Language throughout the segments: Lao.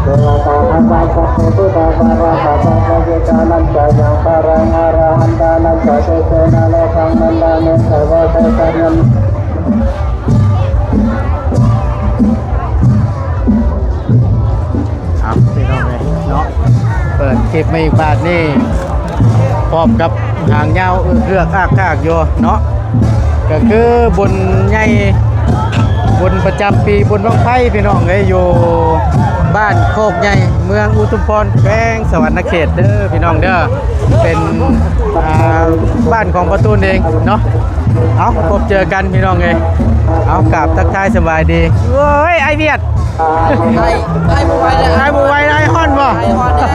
ເອົາ ພີ່ນ້ອງເອີຍເນາະ ເປີດຄລິບມາອີກບາດນີ້ ພ້ອມກັບຫາງຍາວເອືອກອາກໆຢູ່ເນາະ ກໍຄືບຸນໃຫຍ່ ບຸນປະຈຳປີ ບຸນບັ້ງໄຟ ພີ່ນ້ອງເອີຍ ຢູ່ບ້ານໂຄກໃຫຍ່ ເມືອງອຸທຸມພອນ ແຂວງສະຫວັນນະເຂດເດີ ພີ່ນ້ອງເດີ ເປັນ ອ່າ ບ້ານຂອງປະຕູນເອງເນາະ. ເອົາ ພົບເຈີກັນພີ່ນ້ອງເອີຍ ເອົາ ກາບທັກທາຍສະບາຍດີ ໂອ້ຍ ອ້າຍວຽດ ອ້າຍ ອ້າຍບໍ່ໄຫວແລ້ວ ອ້າຍບໍ່ໄຫວແລ້ວ ອ້າຍຮ້ອນບໍ່? ອ້າຍຮ້ອນແຮງ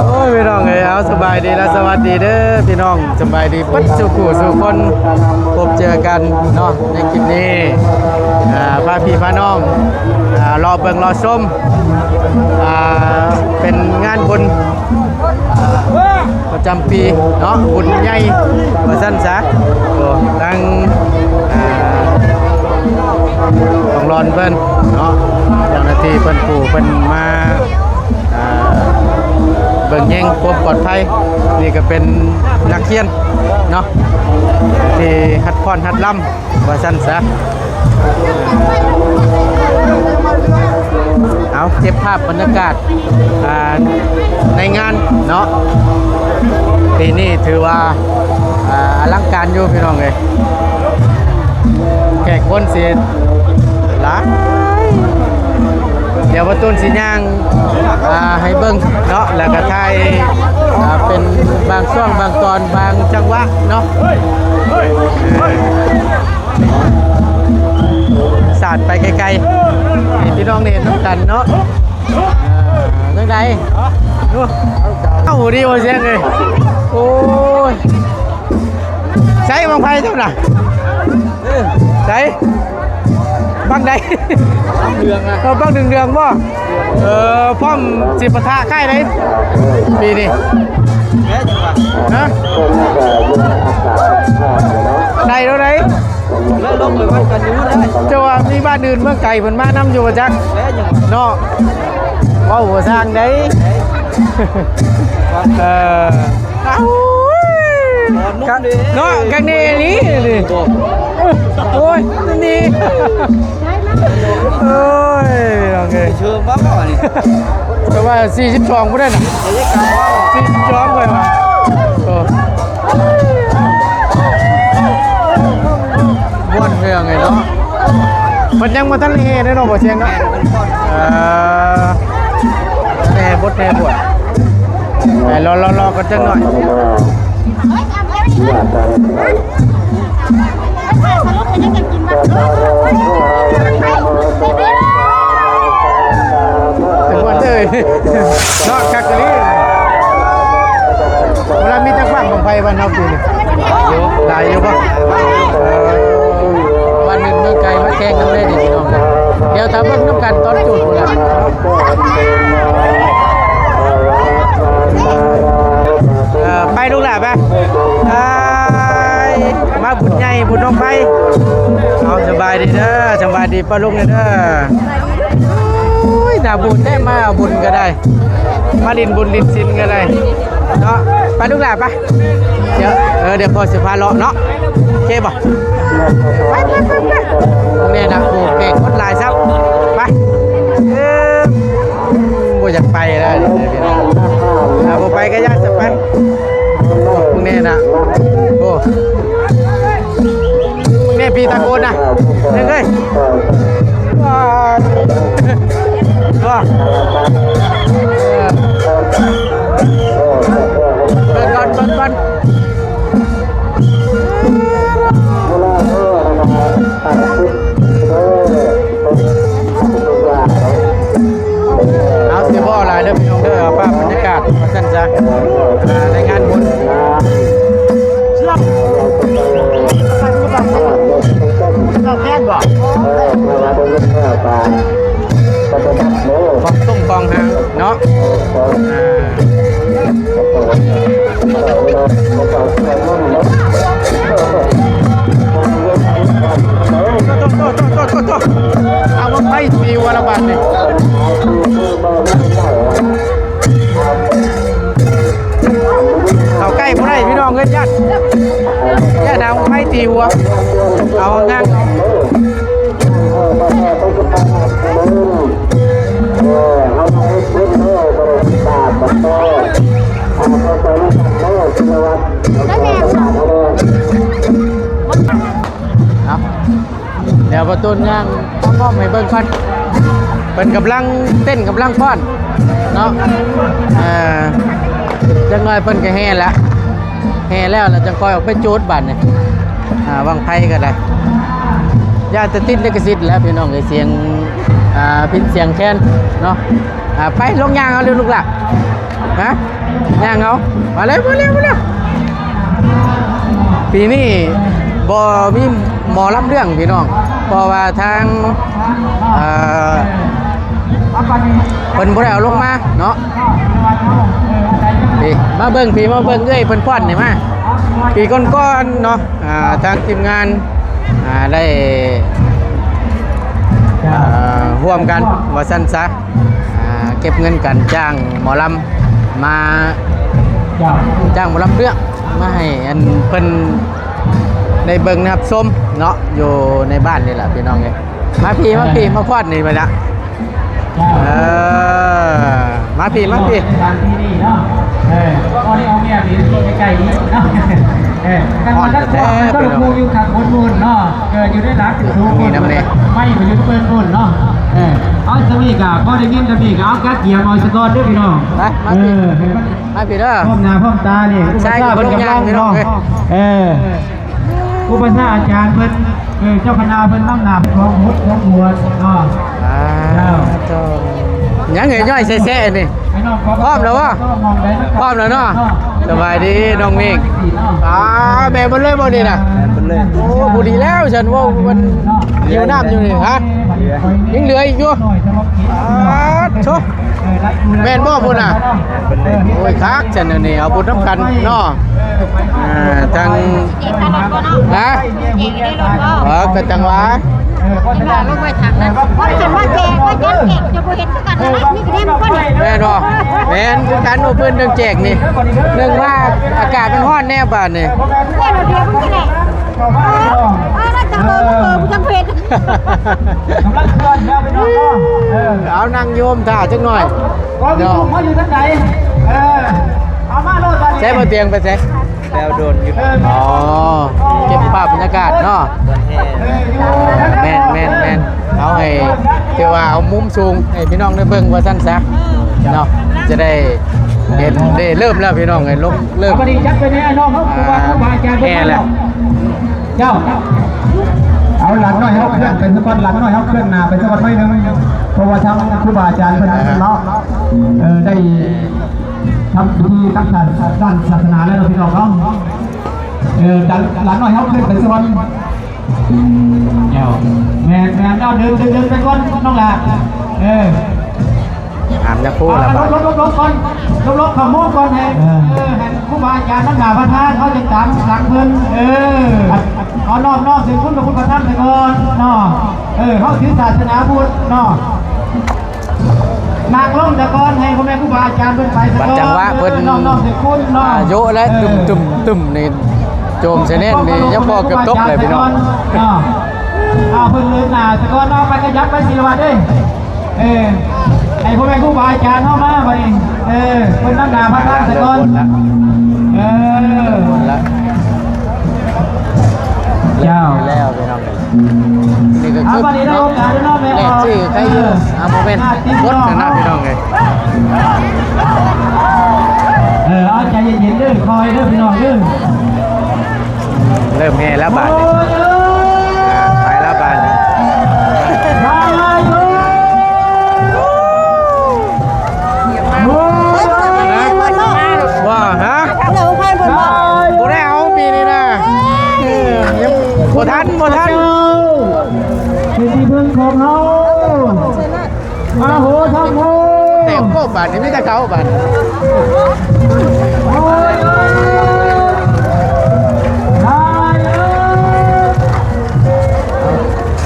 ໂອ້ຍ ພີ່ນ້ອງເອີຍ ເອົາ ສະບາຍດີ ແລະ ສະຫວັດດີເດີພີ່ນ້ອງ ສະບາຍດີເບິດສູ່ຜູ້ສູ່ຄົນ ພົບເຈີກັນເນາະ ໃນຄລິບນີ້ ອ່າ ພາພີ່ພານ້ອງ ອ່າ ເລາະເບິ່ງເລາະຊົມ ອ່າ ເປັນງານບຸນ ປະຈຳປີເນາະ ບຸນໃຫຍ່ວ່າຊັ້ນຊະ ໂອ້ ທັງ ອ່າ ຂອງຫຼອນເພິ່ນເນາະ ເຈົ້າໜ້າທີ່ເພິ່ນ ຜູ້ເພິ່ນມາ ອ່າ ເບິ່ງແຍງຄວາມປອດໄພ ນີ້ກໍເປັນນັກຮຽນເນາະ ທີ່ຮັດຟ້ອນຮັດລຳ ວ່າຊັ້ນຊະ ເອົາ ເກັບພາບບັນຍາກາດ ອ່າ ໃນງານເນາະ ປີນີ້ຖືວ່າ ອ່າ ອະລັງການຢູ່ພີ່ນ້ອງເອີຍ ແຂກຄົນຊິຫຼາຍ ດຽວປະຕູນຊິຍ່າງ ອ່າ ໃຫ້ເບິ່ງເນາະ ແລ້ວກໍຖ່າຍ ອ່າ ເປັນບາງຊ່ວງບາງຕອນບາງຈັງຫວະເນາະ ສາດໄປໄກໆ ໃຫ້ພີ່ນ້ອງໄດ້ເຫັນນຳກັນເນາະ ຈັ່ງໃດ ເອົ້າ ດີບໍ່ຊຽງເອີຍ ໂອ້ຍ ໃສບັ້ງໄຟເຈົ້ານະ ໃສ ບັ້ງໃດ ບັ້ງເດືອງນະ ເອີ ບັ້ງເດືອງໆບໍ່ ເອີ ພ້ອມຊິປະທະໃກ້ໃດ ປີນີ້ ຮະ ໄດ້ແລ້ວໃດ ເຈົ້າວ່າມີບ້ານອື່ນເມືອງໄກເພິ່ນມານຳຢູ່ບໍ່ຈັກ ເນາະ ເວົ້າບໍ່ຊ່າງໃດ ເອີ ເອົາ ເນາະ ຄັກແນ່ອີ່ຫຼີນີ້ ໂອ້ຍ ນີ້ ໂອ້ຍ ພີ່ນ້ອງເອີຍ ເຊີມມາບໍ່ນີ້ ແຕ່ວ່າສີ່ສິບສອງພຸ້ນນະ ສີ່ສິບສອງຂ້ອຍວ່າ ໂອ້ ມ່ວນເລື່ອງເລີຍເນາະ ເພິ່ນຍັງບໍ່ທັນແຫ່ເດ້ເນາະ ບໍ່ຊຽງເນາະ ເອີ ແຫ່ບົດແຫ່ບວດ ໃຫ້ລໍໆໆກັນຈັກໜ້ອຍ. ເປັນມ່ວນເດີເນາະ ຄັກອີ່ຫຼີ ເວລາມີຈັກບັ້ງບັ້ງໄຟບ້ານເຮົາປີນີ້ ຫຼາຍຢູ່ບໍ່? ເອີ ບ້ານອື່ນເມືອງໄກມາແຂ່ງນຳເດ້ນີ້ ພີ່ນ້ອງ ດຽວຖ້າເບິ່ງນຳກັນຕອນຈູດພຸ້ນລະ. ເອີ ໄປລູກຫຼ້າໄປ ໄປ ມາບຸນໃຫຍ່ບຸນບັ້ງໄຟ ເອົາ ສະບາຍດີເດີ ສະບາຍດີປ້າລຸງເດີ ໂອ້ຍ ໜ້າບູດແທ້ ມາບຸນກໍໄດ້ ມາຫຼິ້ນບຸນຫຼິ້ນສິນກໍໄດ້ເນາະ ໄປລູກຫຼ້າໄປ ດຽວ ເອີ ດຽວພໍ່ຊິພາເລາະເນາະ ໂອເຄບໍ່? ໄປ ໄປ ໄປ ໄປ ນີ້ນະ ໂອ້ ແຂກຄົນຫຼາຍຊ້ຳ ໄປ ເອີ ບໍ່ຢາກໄປແລ້ວ ອ່າ ບໍ່ໄປກໍຢ່າ ຈະໄປ ໂອ້ ນີ້ນະ ໂອ້ ນີ້ພີ່ຕາໂກນນະ ເອີຍ ບໍ່ ເອີ ເບິ່ງກ່ອນ ເບິ່ງກ່ອນ ເອົາ ຊິບໍ່ຫຼາຍເດີພີ່ນ້ອງເດີ ເອົາພາບບັນຍາກາດວ່າຊັ້ນຊະ ອ່າ ໃນງານບຸນ ຂອງຕຸ້ມຂອງຫາງເນາະ ອ່າ ໂຕ ໂຕ ໂຕ ເອົາມາໄປປີວະລະບາດນີ້ ເຂົ້າໃກ້ບໍ່ໄດ້ພີ່ນ້ອງເອີຍ ຢ້ານ ຢ້ານເອົາໄມ້ຕີຫົວ ເອົາງາງເອົາ. ເອົາ ດຽວປະຕູນຍ່າງອ້ອມໆໃຫ້ເບິ່ງກ່ອນ ເພິ່ນກຳລັງເຕັ້ນ ກຳລັງຟ້ອນເນາະ. ເອີ ຈັກໜ້ອຍເພິ່ນກະແຫ່ແລ້ວ ແຫ່ແລ້ວລະຈັ່ງຄ່ອຍອອກໄປຈູດບາດນີ້. ອ່າ ບັ້ງໄຟກະໄດ້ ຢ້ານແຕ່ຕິດລິຂະສິດແຫຼະພີ່ນ້ອງເອີຍ ສຽງ ອ່າ ພິນສຽງແຄນເນາະ. ອ່າ ໄປລົງຍ່າງເອົາເລີຍລູກຫຼ້າ ຮະ ຍ່າງເອົາ ມາເລີຍ ມາເລີຍ ມາເລີຍ. ປີນີ້ບໍ່ມີໝໍລຳເລື່ອງພີ່ນ້ອງ ເພາະວ່າທາງ ເອີ ເພິ່ນບໍ່ໄດ້ເອົາລົງມາເນາະ. ນີ້ ມາເບິ່ງ ພີ່ ມາເບິ່ງເອື້ອຍເພິ່ນຟ້ອນນີ້ມາ. ປີກ່ອນໆເນາະ ອ່າ ທາງທີມງານ ອ່າ ໄດ້ ອ່າ ຮ່ວມກັນວ່າຊັ້ນຊະ ອ່າ ເກັບເງິນກັນຈ້າງໝໍລຳມາ ຈ້າງໝໍລຳເລື່ອງມາໃຫ້ອັນເພິ່ນໄດ້ເບິ່ງໄດ້ຮັບຊົມເນາະ ຢູ່ໃນບ້ານນີ້ແຫຼະພີ່ນ້ອງເອີຍ. ມາພີ້ ມາພີ້ ມາຄອດນີ້ໄປລະ ເອີ ມາພີ້ ມາພີ້ ເອີ ພໍໄດ້ເອົາເມຍໄປຢູ່ໃກ້ໆນີ້ເນາະ ເອີ ກັນວ່າທັງພວກມັນກໍລູກຢູ່ຂ້າງບົນໝູນເນາະ ເອີ ຢູ່ໃນຫຼັກສູງ ໄມ້ໄປຢູ່ເບື້ອງພຸ້ນເນາະ ເອີ ເອົາ ສ່ຳນີ້ກະພໍໄດ້ຍິນ ສ່ຳນີ້ກະເອົາກະກຽມເອົາສະກ່ອນເດີພີ່ນ້ອງ ມາ ມາ ເອີ ໃຫ້ມັນ ມາພີ້ເດີ ພ້ອມໜ້າພ້ອມຕານີ້ ອຸປະຊາເພິ່ນກຳລັງເນາະ ເອີ ອຸປະຊາອາຈານເພິ່ນ ເອີ ເຈົ້າຄະນະເພິ່ນນຳໜ້າຂອງບົດຂອງບວດເນາະ ອ່າ ເຈົ້າ ຍັງເຫັນຍ້ອຍແຊະໆນີ້ ພ້ອມແລ້ວບໍ່? ພ້ອມແລ້ວເນາະ ສະບາຍດີນ້ອງເມກ ອ່າ ແມ່ນເບິດເລີຍບໍ່ນີ້ນະ? ແມ່ນເບິດເລີຍ ໂອ້ ພໍດີແລ້ວ ຊັ້ນເວົ້າມັນຫິວນ້ຳຢູ່ນີ້ ຮະ ຍັງເຫຼືອອີກຢູ່ ປາດໂທ້ ແມ່ນບໍ່ພຸ້ນນະ? ໂອ້ຍ ຄັກຊັ້ນແນວນີ້ ເອົາບຸນນຳກັນເນາະ ອ່າ ທັງ ຮະ ເອີ ກໍຈັ່ງວ່າ ເອີ ເພິ່ນວ່າລົງໄວ້ທາງນັ້ນ ເພິ່ນວ່າແຈກ ວ່າຈະແຈກ ຈະບໍ່ເຫັນຄືກັນນະ ມີແຕ່ເພິ່ນ ແມ່ນບໍ່? ແມ່ນຄືກັນ ເພິ່ນຈັ່ງແຈກນີ້ ເນື່ອງວ່າອາກາດມັນຮ້ອນແດ່ບາດນີ້ ເອີ ເອີ ເອີ ເອີ ເອີ ເອົານັ່ງໂຍມຖ້າຈັກໜ້ອຍ ເນາະ ເອົາມາໂລດບາດນີ້ ໃສບໍ່ຕຽງ ໄປໃສ? ແປວໂດຣນຢູ່ ອໍ ເກັບພາບບັນຍາກາດເນາະ ແມ່ນໆໆ ເອົາໃຫ້ ຖືວ່າເອົາມຸມສູງໃຫ້ພີ່ນ້ອງໄດ້ເບິ່ງວ່າຊັ້ນຊະເນາະ ຈະໄດ້ເຫັນ ເດ້ ເລີ່ມແລ້ວພີ່ນ້ອງເອີຍ ເລີ່ມ ອ່າ ແຫ່ແລ້ວ ເຈົ້າ ເອົາຫຼານນ້ອຍເຮົາເຄື່ອນໄປສະກ່ອນ ຫຼານນ້ອຍເຮົາເຄື່ອນໜ້າໄປສະກ່ອນໜ້ອຍໜຶ່ງ ເພາະວ່າທາງຄູບາອາຈານເພິ່ນເນາະ ເອີ ໄດ້ທຳພິທີທາງດ້ານສາສະໜາແລ້ວເນາະ ພີ່ນ້ອງເນາະ ເອີ ຫຼານ ຫຼານນ້ອຍເຮົາເຄື່ອນໄປສະກ່ອນ ເຈົ້າ ແມ່ນໆ ເອົາ ເດີນ ເດີນ ເດີນໄປກ່ອນນ້ອງຫຼ້າ ເອີ ຫາມຍາໂຄລະບາດ ຫຼົບໆໆກ່ອນ ຫຼົບໆເຂົ້າມຸມກ່ອນ ໃຫ້ ເອີ ເອີ ໃຫ້ຄູບາອາຈານນຳໜ້າປະທານ ເຮົາຈຶ່ງຕາມຫຼັງເພິ່ນ ເອີ ຂໍນອບນ້ອມເຖິງຄຸນພະຄຸດພະທຳສາກ່ອນເນາະ ເອີ ເຮົາຖືສາສະໜາພຸດເນາະ ນັ່ງລົງສາກ່ອນ ໃຫ້ພໍ່ແມ່ຄູບາອາຈານເພິ່ນໄປສາກ່ອນ ບັດຈັງຫວະເພິ່ນ ເອີ ນອບນ້ອມເຖິງຄຸນເນາະ ອ່າ ໂຍະແລະ ເອີ ຕຶມໆໆນີ້ ໂຈມໃສ່ແໜ້ນນີ້ ຍັງພໍເກືອບຕົກເລີຍພີ່ນ້ອງ ເນາະ ເອົາ ເພິ່ນເລີຍໜ້າສາກ່ອນເນາະ ໄປຂະຫຍັບໄປສິລະວັດເດ້ ເອີ ໃຫ້ພໍ່ແມ່ຄູບາອາຈານເຮົາມາບັດນີ້ ເອີ ເພິ່ນນຳໜ້າພາທາງສາກ່ອນ ເອີ ເຈົ້າ ແລ້ວພີ່ນ້ອງເອີຍ ນີ້ກໍຄືເນາະ ແລກຊື່ໃຄຢູ່ ອ່າ ບໍ່ແມ່ນ ບົດນະພີ່ນ້ອງເອີຍ ເອີ ເອົາໃຈເຢັນໆເດີ ຄ່ອຍເດີພີ່ນ້ອງເດີ. ເລີ່ມແຫ່ແລ້ວບາດນີ້ ອ່າ ໄປແລ້ວບາດນີ້ ວ່າ ຮະ ບໍ່ໄດ້ເອົາປີນີ້ນະ ເອີ ຍັງບໍ່ທັນ ບໍ່ທັນ ເປັນທີ່ເພິ່ງຂອງເຮົາ. ອາໂຫ ທຳໂມ ແຕກໂພບາດນີ້ ມີແຕ່ເຂົາບາດນີ້ ໂອ້ຍ ຕາຍເອີຍ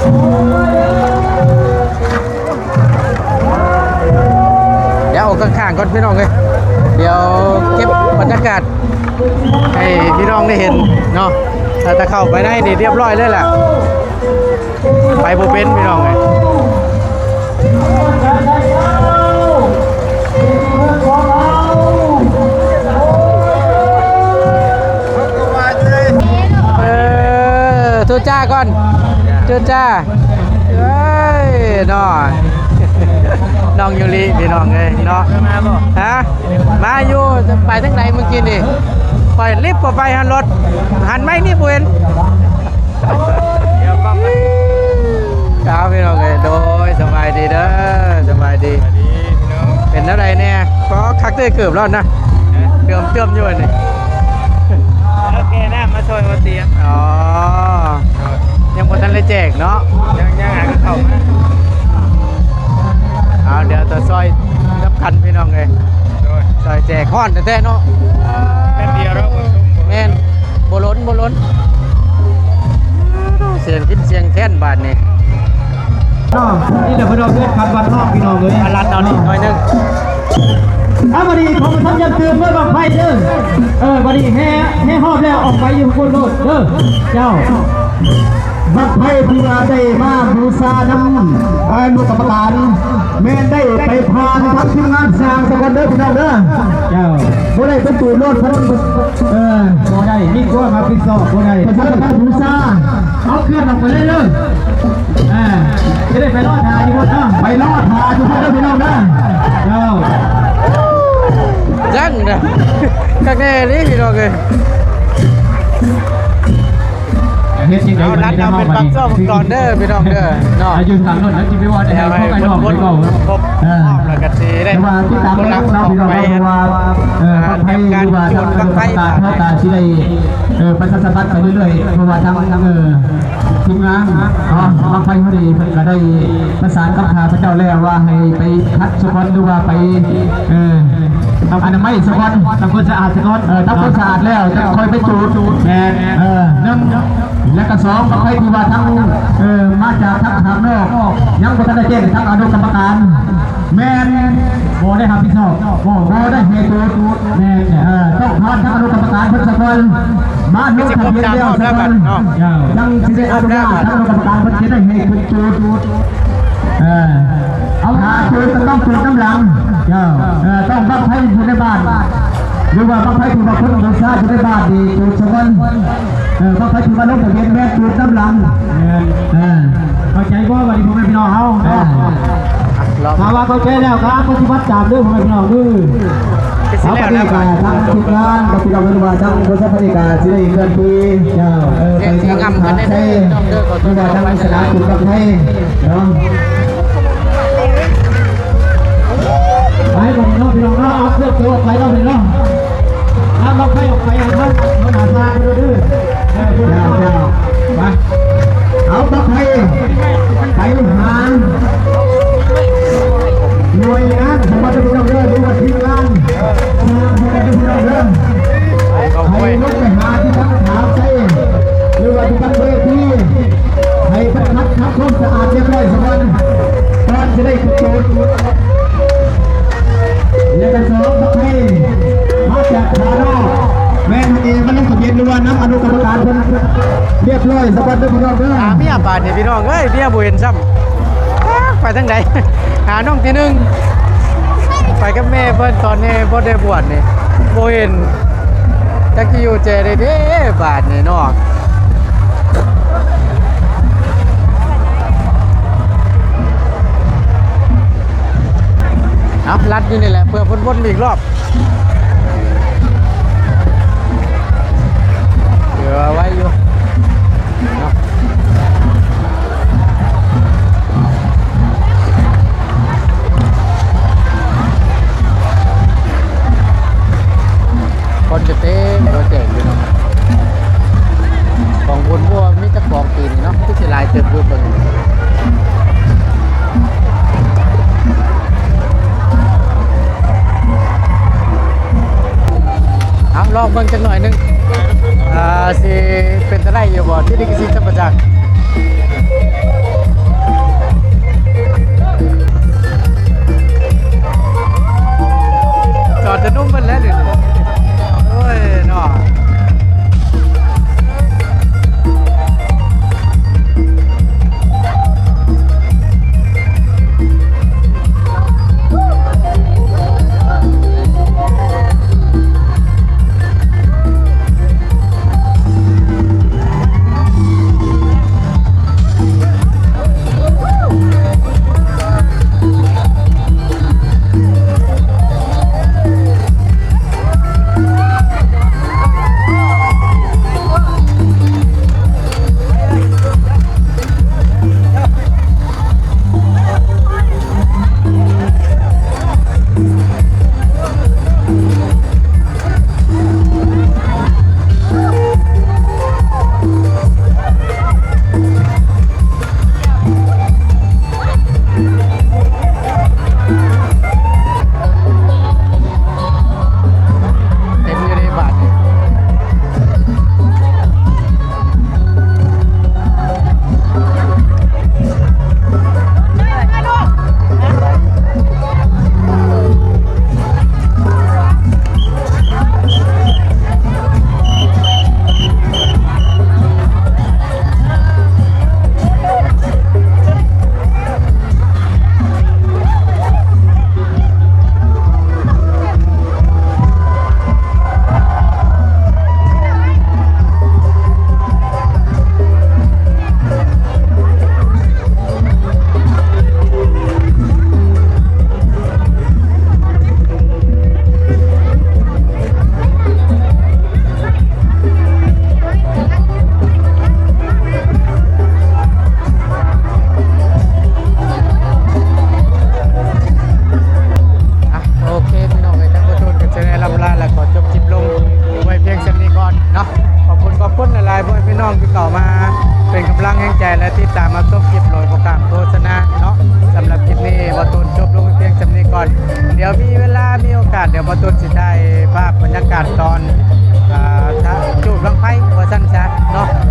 ໂອ້ຍ ຕາຍ ພີ່ນ້ອງເອີຍ ດຽວເກັບບັນຍາກາດໃຫ້ພີ່ນ້ອງໄດ້ເຫັນເນາະ. ແຕ່ເຂົ້າໄປໃນນີ້ຮຽບຮ້ອຍເລີຍແຫຼະ ໄປບໍ່ເປັນພີ່ນ້ອງເອີຍ. ເອີ ທູດຈ້າກ່ອນ ຈູດຈ້າ ເອີຍ ນ້ອງ ນ້ອງຢູລິ ພີ່ນ້ອງເອີຍເນາະ. ຮະ ມາຢູ່ ໄປທາງໃດມື້ກີ້ນີ້? ຂ້ອຍລິບເຂົ້າໄປຫັ້ນ ລົດຫັນໄມນີ້ບໍ່ເຫັນ. ເອົາ ພີ່ນ້ອງເອີຍ ໂດຍ ສະບາຍດີເດີ ສະບາຍດີ ເປັນແນວໃດແດ່? ກໍຄັກເຕີບເກີບແລ້ວນະ ເຕີມເຕີມຢູ່ອັນນີ້ ແລ້ວແກ່ນ້ຳມາຊ່ອຍບໍ່ຕຽງ. ອໍ ຍັງບໍ່ທັນໄດ້ແຈກເນາະ ຍັງ ຍັງຫາກໍເຂົ້າມາ. ເອົາ ດຽວຈະຊ່ອຍນຳກັນ ພີ່ນ້ອງເອີຍ ໂດຍ ຊ່ອຍແຈກ. ຮ້ອນແທ້ໆເນາະ ແປັບດຽວເນາະ ແມ່ນ ບໍ່ລົ້ນ ບໍ່ລົ້ນ. ສຽງພິນສຽງແຄ້ນບາດນີ້ເນາະ. ນີ້ແຫຼະເພິ່ນເອົາເຮືອນຄັນວັດນອກ ພີ່ນ້ອງເອີຍ ມາລັດເອົານີ້ໜ້ອຍໜຶ່ງ. ເອົາ ບັດນີ້ຂໍປະຊາສັນເຕືອນເດີ ບັ້ງໄຟເດີ ເອີ ບັດນີ້ແຫ່ ແຫ່ຮອບແລ້ວ ອອກໄປຢູ່ພຸ້ນໂລດເດີເຈົ້າ. ບັ້ງໄຟທີ່ວ່າໄດ້ມາບູຊານຳ ອາ ອະນຸກຳມະການ ແມ່ນໄດ້ໄປຜ່ານທາງທີມງານສ້າງສາກ່ອນເດີ ພີ່ນ້ອງເດີ ເຈົ້າ. ບໍ່ໄດ້ໄປຈູດລົດເພິ່ນ ເອີ ບໍ່ໄດ້ ມີຄວາມຮັບຜິດຊອບ ບໍ່ໄດ້ ປະຊາສັມພັນບູຊາ ເອົາເຄື່ອນອອກໄປເລີຍເດີ. ອ່າ ຈະໄດ້ໄປລໍຖ້າຢູ່ພຸ້ນເນາະ ໄປລໍຖ້າຢູ່ພຸ້ນເດີ ພີ່ນ້ອງເດີ ເຈົ້າ. ຍັງນະ ຄັກແນ່ນີ້ ພີ່ນ້ອງເອີຍ. ເຮັດຈັ່ງໃດ ເອົາ ລັດເອົາເປັນບາງຊ່ວງບາງຕອນເດີ ພີ່ນ້ອງເດີເນາະ. ອາ ຢູ່ທາງນັ້ນ ແລ້ວຊິໄປວ່າແນວໃດ ໃຫ້ຄົນຄົບຮອບ ແລ້ວກໍຊິໄດ້ ແຕ່ວ່າຕິດຕາມໄປເນາະ ພີ່ນ້ອງເນາະ ເພາະວ່າ ເອີ ບັ້ງໄຟ ຫຼືວ່າທາງການປະຊາສັມພັນເຮົາກໍຊິໄດ້ ເອີ ປະຊາສຳພັນໄປເລື້ອຍໆ ເພາະວ່າທາງ ເອີ ທີມງານເນາະ ບັ້ງໄຟເຮົານີ້ ເພິ່ນກໍໄດ້ປະສານກັບຂ້າພະເຈົ້າແລ້ວວ່າໃຫ້ໄປຂັດສະກ່ອນ ຫຼືວ່າໄປ ເອີ ອະນາໄມສະກ່ອນ ທຳຄວາມສະອາດສະກ່ອນ ເອີ ທຳຄວາມສະອາດແລ້ວຈັ່ງຄ່ອຍໄປຈູດ. ແມ່ນ ເອີ ໜຶ່ງ ແລະກະສອງ ບັ້ງໄຟທີ່ວ່າທາງ ເອີ ມາຈາກທາງຂ້າງນອກ ຍັງບໍ່ທັນໄດ້ແຈ້ງທາງອະນຸກຳມະການ ແມ່ນ ບໍ່ໄດ້ຮັບຜິດຊອບ ບໍ່ ບໍ່ໄດ້ໃຫ້ຈູດ ແມ່ນ ເອີ ຕ້ອງຜ່ານທາງອະນຸກຳມະການເພິ່ນສາກ່ອນ ມາລົງທະບຽນແລ້ວສາກ່ອນ ເຈົ້າ ຈັ່ງຊິໄດ້ອະນຸຍາດ ທາງອະນຸກຳມະການເພິ່ນຊິໄດ້ໃຫ້ຂຶ້ນຈູດ ເອີ ເອົາ ຖ້າຈູດກໍຕ້ອງຈູດນຳຫຼັງ ເຈົ້າ ເອີ ຕ້ອງບັ້ງໄຟຢູ່ໃນບ້ານ ຫຼືວ່າບັ້ງໄຟທີ່ວ່າເພິ່ນບູຊາຢູ່ໃນບ້ານນີ້ຈູດສາກ່ອນ ເອີ ບັ້ງໄຟທີ່ວ່າລົງທະບຽນແມ່ນຈູດນຳຫຼັງ ແມ່ນ ເອີ ເຂົ້າໃຈບໍ່ ບັດນີ້ພໍ່ແມ່ພີ່ນ້ອງເຮົາເນາະ? ຖ້າວ່າເຂົ້າໃຈແລ້ວກໍປະຕິບັດຕາມເດີພໍ່ແມ່ພີ່ນ້ອງເດີ. ເອົາ ບັດນີ້ກໍທາງທີມງານກໍຄືເຮົາເຫັນວ່າທາງບໍລິສັດພັນເອກາຊິໄດ້ເຄື່ອນທີ່ ເຈົ້າ ເອີ ໄປທາງທາງໄທ ຫຼືວ່າທາງສະໜາມບຸນບັ້ງໄຟເນາະ. ໄປ ບັດນີ້ເນາະ ພີ່ນ້ອງເນາະ ເອົາເຄື່ອນໂຕອອກໄປເນາະ ພີ່ນ້ອງເນາະ ນຳບັ້ງໄຟອອກໄປ ເອົາທາງຫົວໜ້າຊ່າງເດີ ເອີ ເຈົ້າ ເຈົ້າ ໄປ ເອົາບັ້ງໄຟໄປຫາໜ່ວຍງານຂອງມັນເດີ ພີ່ນ້ອງເດີ ຫຼືວ່າທີມງານ ເອີ ຊ່າງເພິ່ນເດີ ພີ່ນ້ອງເດີ ໃຫ້ລົງໄປຫາທີ່ທາງຖານໄຊ ຫຼືວ່າທີ່ທາງເວທີ ໃຫ້ເພິ່ນຂັດ ທຳຄວາມສະອາດຮຽບຮ້ອຍສາກ່ອນ ກ່ອນຈະໄດ້ຈຸດ ແລະກະສອງບັ້ງໄຟມາຈາກຂານອກ ແມ່ນເອ ມາລົງທະບຽນ ຫຼືວ່ານຳອະນຸກຳມະການເພິ່ນຮຽບຮ້ອຍສາກ່ອນເດີ ພີ່ນ້ອງເດີ. ຫາເມຍບາດນີ້ ພີ່ນ້ອງເອີຍ ເມຍບໍ່ເຫັນຊ້ຳ ຈັກໄປທາງໃດ ຫານ້ອງທີໜຶ່ງ ໄປກັບແມ່ເພິ່ນ ຕອນແມ່ບໍ່ໄດ້ບວດນີ້ ບໍ່ເຫັນ ຈັກຊິຢູ່ແຈໃດເດ້ບາດນີ້ເນາະ. ເອົາ ລັດຢູ່ນີ້ແຫຼະ ເພື່ອເພິ່ນວົນອີກລອບ ເຫຼືອໄວ້ຢູ່ເນາະ. ຄົນກໍເຕັມລົດແຈກຢູ່ເນາະ ກອງບຸນບໍ່ມີຈັກກອງປີນີ້ເນາະ ຄືຊິຫຼາຍເຕີບຢູ່ເບິ່ງ. ເອົາ ລອງເບິ່ງຈັກໜ້ອຍໜຶ່ງ ອ່າ ຊິເປັນຕາໄດ້ຢູ່ບໍ່ ທີ່ລິຂະສິດທຳມະຊາດ. ເປັນກຳລັງແຮງໃຈ ແລະ ຕິດຕາມຮັບຊົມຄລິບໂດຍບໍ່ການໂຄສະນາເນາະ. ສຳລັບຄລິບນີ້ ບ່າວຕູນຈົບລົງພຽງສ່ຳນີ້ກ່ອນ. ດຽວມີເວລາ ມີໂອກາດ ດຽວບ່າວຕູນຊິຖ່າຍພາບບັນຍາກາດຕອນ ອາ ຈູດບັ້ງໄຟວ່າຊັ້ນຊະເນາະ.